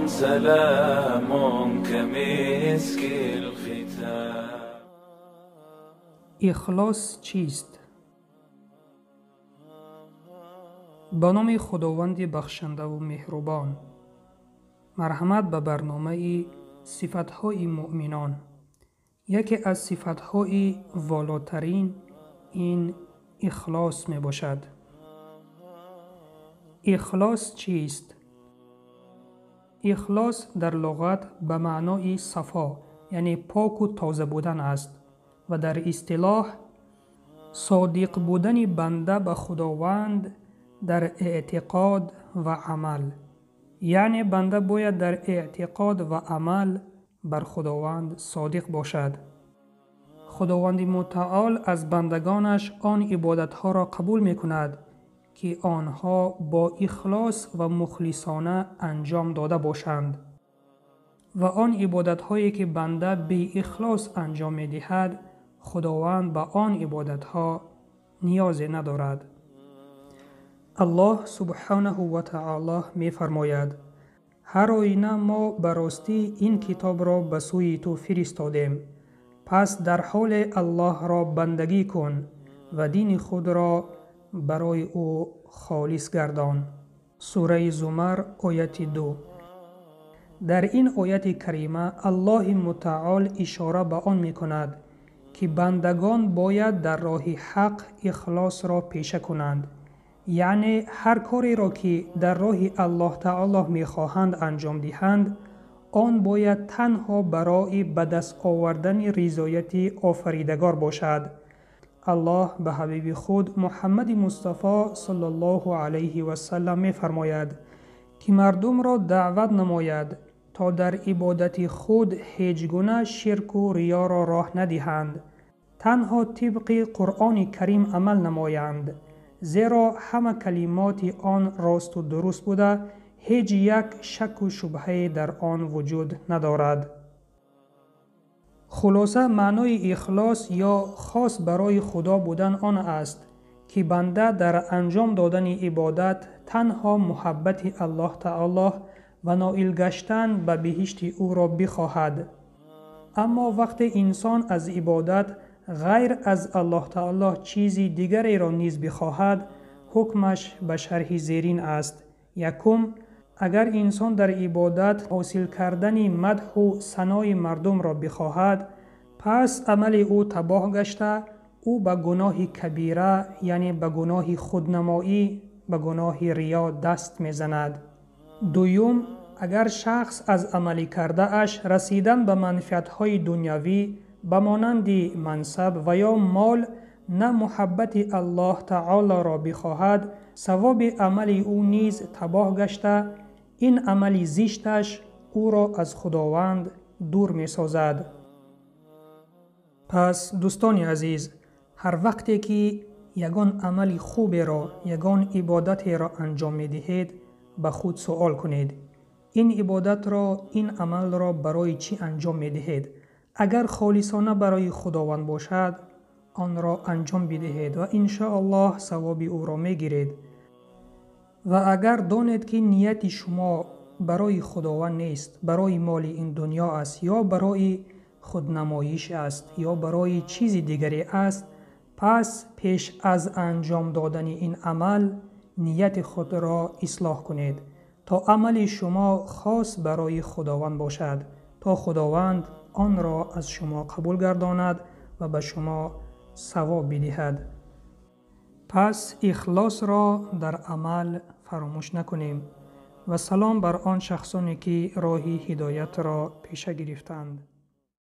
سلام كمسك الختام. Ихлос чист? Ба номи Худованди бахшандаву меҳрубон. Марҳамат ба барномаи сифатҳои муъминон. Яке аз сифатҳои волотарин ин ихлос мебошад. Ихлос чист? Ихлос дар луғат ба маънои сафо, яъне поку тоза будан аст ва дар истилоҳ содиқ будани банда ба Худованд дар эътиқод ва амал. Яъне банда бояд дар эътиқод ва амал бар Худованд содиқ бошад. Худованди мутаол аз бандагонаш он ибодатҳоро қабул мекунад, ки онҳо бо ихлос ва мухлисона анҷом дода бошанд. Ва он ибодатҳое ки банда беихлос анҷом медиҳад, Худованд ба он ибодатҳо ниёзе надорад. Аллоҳ субҳонаҳу ва таоло мефармояд: ҳар оина мо ба ростӣ ин китобро ба сӯи ту фиристодем, пас дар ҳоле Аллоҳро бандагӣ кун ва дини худро барои ӯ холис гардон. Сураи Зумар, ояти 2. Дар ин ояти карима Аллоҳи мутаол ишора ба он мекунад, ки бандагон бояд дар роҳи ҳақ ихлосро пеша кунанд. Яъне ҳар кореро ки дар роҳи Аллоҳ таоло мехоҳанд анҷом диҳанд, он бояд танҳо барои ба даст овардани ризояти офаридагор бошад. Аллоҳ ба ҳабиби худ Муҳаммади Мустафо саллаллоҳу алайҳи васаллам мефармояд, ки мардумро даъват намояд то дар ибодати худ ҳеҷ гуна ширку риёро роҳ надиҳанд, танҳо тибқи Қуръони Карим амал намоянд, зеро ҳама калимоти он росту дуруст буда, ҳеҷ як шакку шубҳае дар он вуҷуд надорад. Хулоса, маънои ихлос ё хос барои Худо будан он аст, ки банда дар анҷом додани ибодат танҳо муҳаббати Аллоҳ таоло ва ноил гаштан ба биҳишти ӯро бихоҳад. Аммо вақте инсон аз ибодат ғайр аз Аллоҳ таоло чизи дигареро низ бихоҳад, ҳукмаш ба шарҳи зерин аст. Якум, агар инсон дар ибодат ҳосил кардани мадҳу санои мардумро бихоҳад, пас амали ӯ табоҳ гашта, ӯ ба гуноҳи кабира, яъне ба гуноҳи худнамоӣ, ба гуноҳи риё даст мезанад. Дуюм, агар шахс аз амалӣ кардааш расидан ба манфиатҳои дунявӣ ба монанди мансаб ва ё мол на муҳаббати Аллоҳ таолоро бихоҳад, савоби амали ӯ низ табоҳ гашта, ин амали зишташ ӯро аз Худованд дур месозад. Пас дӯстони азиз, ҳар вақте ки ягон амали хуберо, ягон ибодатеро анҷом медиҳед, ба худ суол кунед: ин ибодатро, ин амалро барои чӣ анҷом медиҳед? Агар холисона барои Худованд бошад, онро анҷом бидиҳед ва иншоаллоҳ савоби ӯро мегиред. Ва агар донед, ки нияти шумо барои Худованд нест, барои моли ин дунё аст ё барои худнамоиш аст ё барои чизи дигаре аст, пас пеш аз анҷом додани ин амал нияти худро ислоҳ кунед, то амали шумо хос барои Худованд бошад, то Худованд онро аз шумо қабул гардонад ва ба шумо савоб бидиҳад. Пас ихлосро дар амал фаромӯш накунем ва салом бар он шахсоне, ки роҳи ҳидоятро пеша гирифтанд.